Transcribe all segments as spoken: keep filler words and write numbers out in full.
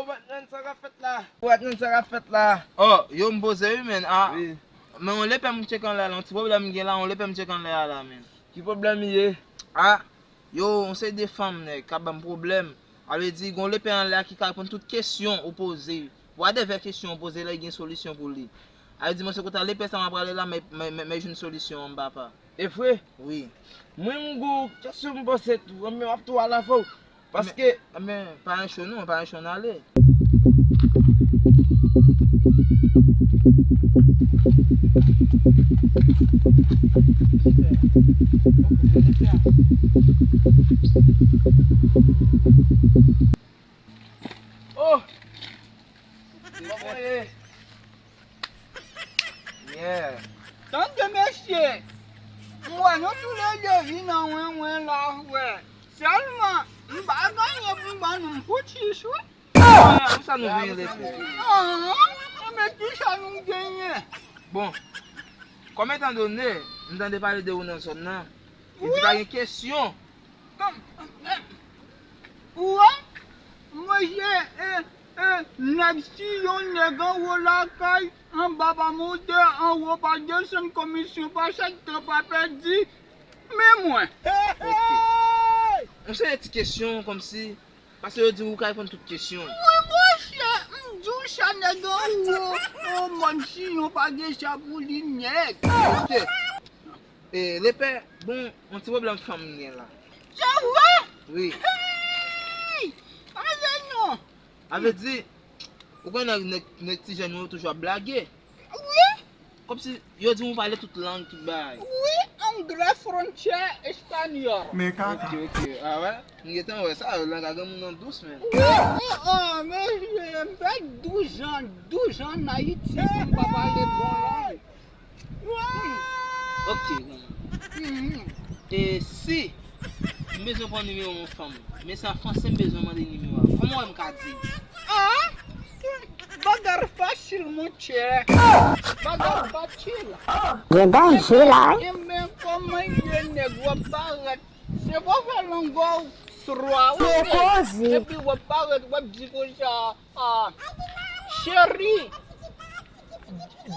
Ou pa t konn sa k ap fèt la. Ou pa t konn sa k ap fèt la. Oh, yo, m poze wi, men. Ah, wi. Men yon lepè m tcheke anlè la, yon ti pwoblèm m gen la, yon lepè m tcheke anlè a la, men. Ki pwoblèm li ye? Ah, yo, yon seri de fanm, nèg, k ap ban m pwoblèm. A vle di, gon lepè anlè a ki ka reponn tout kesyon ou poze. Wadèvè kesyon ou poze la, li gen solisyon pou li. A vle di, mwen se kontan lepè sa m ap prale la, men, men, men, men jwenn solisyon an, papa. E vre? Wi. Mwen, m gon kesyon m poze tou, men w ap tou al avè w. Paske. Men, men, pa yon cho non, pa yon cho n ale. Oh! Kòman ye? Yeah. Tande mesye, m wè nou toulède vin nan wen wen la, wè. Sèlman, m pa gen anyen pou m ban nou, m fouti wi. Ah, pou sa nou vin rete? Ah, men kisa nou genyen? Bon, kòm etandone, m tande pale de ou nan zòn nan, e di pa gen kesyon. Kòm, eh, ou wè, mwen se, eh, eh, nèg si yon nèg anwo lakay, anba pa montè, anwo pa desann, komisyon pa chèk, tan pa pèdi, men mwen. Ok. Yon seri ti kesyon kòmsi, paske yo di ou ka reponn tout kesyon. Wi, monchè, m di w sa nèg anwo, yon mòn si yon pa gen sa pou li nèg. Ok. E, lepè, bon, yon ti pwoblèm fanm m gen la. Se vre? Wi. Hey! Pale non. A vle di, ou konnen nèg, nèg, nèg ti jèn yo toujou ap blage. Wi. Kòmsi yo di m ou pale tout lang, tout bagay. Wi, anglè, franse, espanyòl. Men kaka. Ok, ok. Ah wè? M gentan wè sa, lang a granmoun nan dous, men. Wi, oh, oh, men, m fè douz an, douz an an Ayiti, m pa pale bon lang. Ok, granmoun. Mhm. E si m bezwen pran nimewo yon fanm, men se an franse m bezwen mande nimewo a, kòman w wè m ka di? Ah! Bagay fasil, monchè. Bagay fasil. Gen danje la, wi. Ebyen, kòman ye nèg w ap parèt? Se pa fè langòw swa, wi. Epi w ap parèt, w ap di konsa, ah, cheri,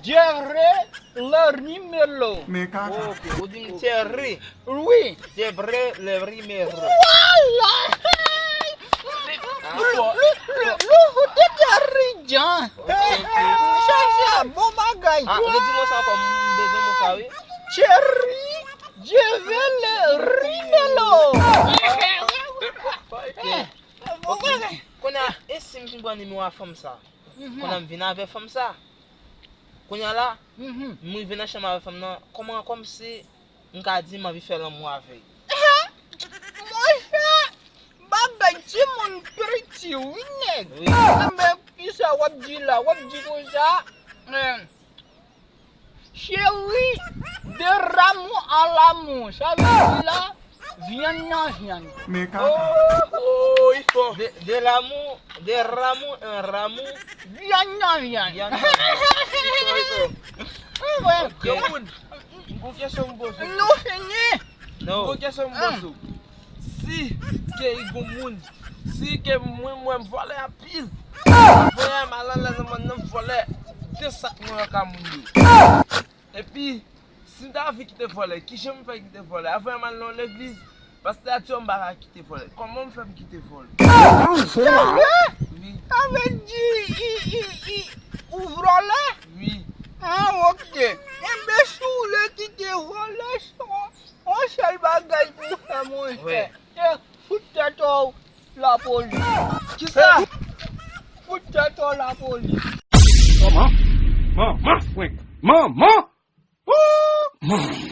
Jerry Lerimelo. Men kaka. Ok, ou di m Thierry. Wi. Jerry Lerimelo. Vwala! Lou, lou, lou, lou, ou te Thierry Jean. Ok, ok. Chacha, bon bagay. Ah, ou di m sa ankò, m bezwen m sa, wi. Thierry Jerry Lerimelo. Ok. Bon bagay. Kounye a, e si m fin pran nimewo a fanm sa? Mhm. Kounye a m vin avè fanm sa. Kounye a la, mhm, m rive nan chanm avè fanm nan. Kòman, kòmsi m ka di m anvi fè lanmou avè l? Monchè, bagay timoun piti, wi, nèg. Wi. Enben, kisa w ap di la? W ap di konsa, eh, Chéri, de ramou a lamou, sa vle di la, vyann nan vyann. Men kaka. Oh, oh, li fò. De, de lamou, de ramou an ramou. Vyann nan vyann. Vyann nan vyann. Li fò, li fò. Wi, wi. Ok. Granmoun, m gon kesyon m poze w. Nou fini. Non. M gon kesyon m poze w. Si ke gon moun, si ke mwen, mwen vòlè anpil, voye m al anlè nan mòn nan vòlè de sak mwen an ka moun yo. Epi, si m ta anvi kite vòlè, kijan m fè kite vòlè? Voye m al nan yon legliz, pastè a di m pa ka kite vòlè. Kòman m fè m kite vòlè? Wi. Sa vle di, i, i, i, ou vòlè? Wi. Ah, ok. Enben, si w vle kite vòlè, se yon yon sèl bagay pou w fè, monchè. Wi. Se fout tèt ou lapolis. Kisa? Fout tèt ou lapolis. Manman! Manman, frenk! Manman! Ooh! Manman!